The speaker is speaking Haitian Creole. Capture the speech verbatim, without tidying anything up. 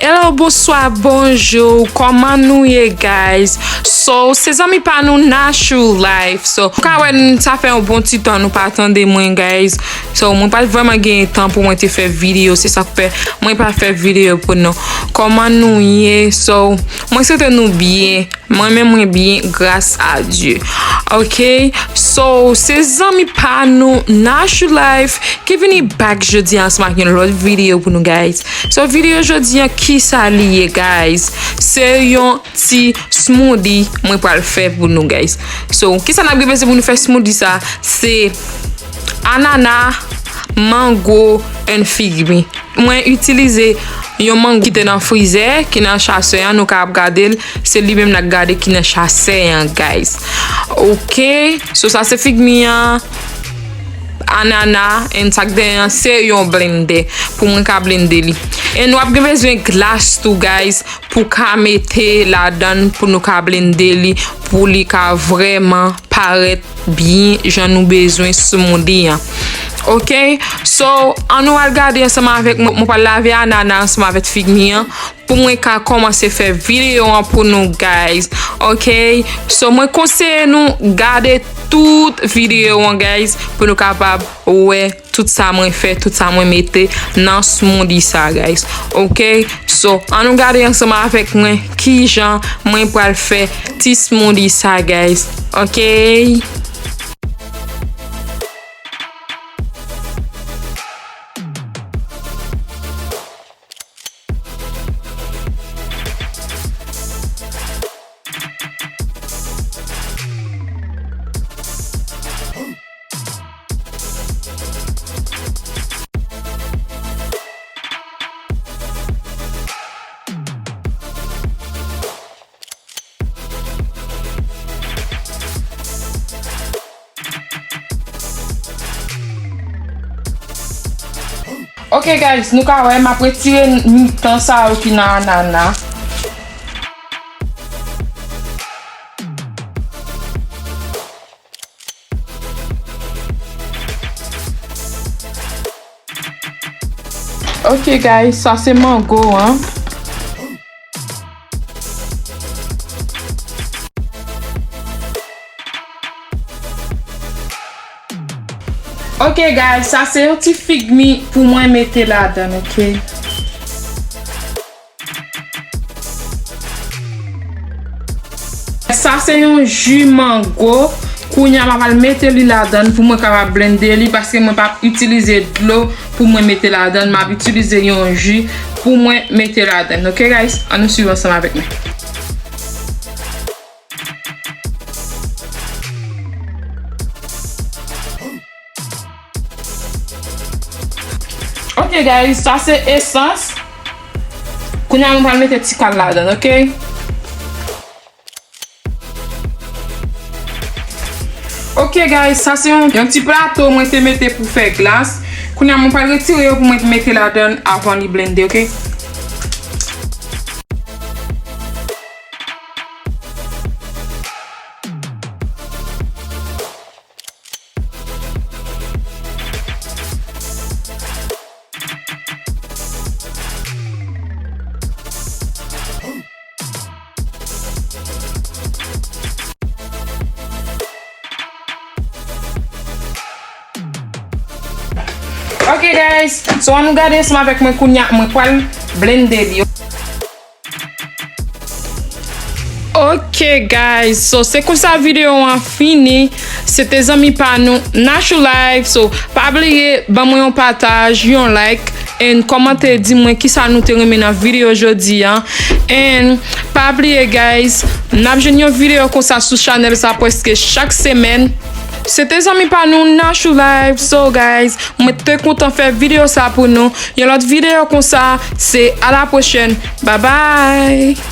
Hello, bonswa, bonjou, kòman nou ye, guys? So, se zanmi pa nou, Nashou Life. So, nou ka wè n, sa fè yon bon ti tan nou pa tande mwen, guys. So, mwen pa t vrèman gen tan pou mwen te fè videyo, se sa k fè mwen pa fè videyo pou nou. Kòman nou ye? So, mwen swete nou byen. Mwen menm mwen byen, gras a Dye. Ok, so se zanmi pa nou Nashou Life ki vini back jodi a ansanm ak yon lòt videyo pou nou, guys. So videyo jodi a, kisa li ye, guys? Se yon ti smoothie mwen pral fè pou nou, guys. So kisa n ap gen bezwen pou nou fè smoothie sa? Se anana, mango and fig mi. Mwen itilize yon mango ki te nan frizè, ki nan chasè an, nou ka ap gade l, se li menm n ap gade ki nan chasè an, guys. Ok, so sa se fig mi an, anana, and sa k dèyè an se yon blendè pou mwen ka blende li. And w ap gen bezwen glas tou, guys, pou ka mete ladan l pou nou ka blende li, pou li ka vrèman parèt byen jan nou bezwen smoothie an. Ok, so ann nou al gade ansanm avèk mwen. Mwen pral lave anana ansanm avèk fig mi an pou mwen ka kòmanse fè videyo an pou nou, guys. Ok, so mwen konseye nou gade tout videyo an, guys, pou nou kapab wè tout sa mwen fè, tout sa mwen mete nan smoothie sa, guys. Ok, so ann nou gade ansanm avèk mwen kijan mwen pral fè ti smoothie sa, guys. Ok. Ok, guys, nou ka wè m ap retire mitan sa yo ki nan anana. Ok, guys, sa se mango an. Ok, guys, sa se yon ti fig mi pou mwen mete ladan, ok? Sa se yon ji mango. Kounye a, m ap al mete li ladan pou mwen kapab blende li, paske mwen p ap itilize dlo pou mwen mete ladan. M ap itilize yon ji pou mwen mete ladan. Ok, guys? Ann nou swiv ansanm avèk mwen. Ok, guys, sa se esans. Kounye a, mwen pral mete ti kal ladan, ok? Ok, guys, sa se yon, yon ti plato mwen te mete pou fè glas. Kounye a, mwen pral retire yo pou mwen mete ladan avan li blende, ok? Ok, guys, so ann nou gade ansanm avèk mwen kounye a, mwen pral blende li. Ok, guys, so se konsa videyo an fini. Se te zanmi pa nou, Nashou Life. So pa bliye ban mwen yon pataj, yon like, and kòmante, di mwen kisa nou te renmen nan videyo jodi a. And pa bliye, guys, n ap jwenn yon videyo konsa sou chanèl sa prèske chak semèn. Se te zanmi pa nou, Nashou Life. So, guys, mwen te kontan fè videyo sa pou nou. Yon lòt videyo konsa, se a la pwochèn. Bye bye.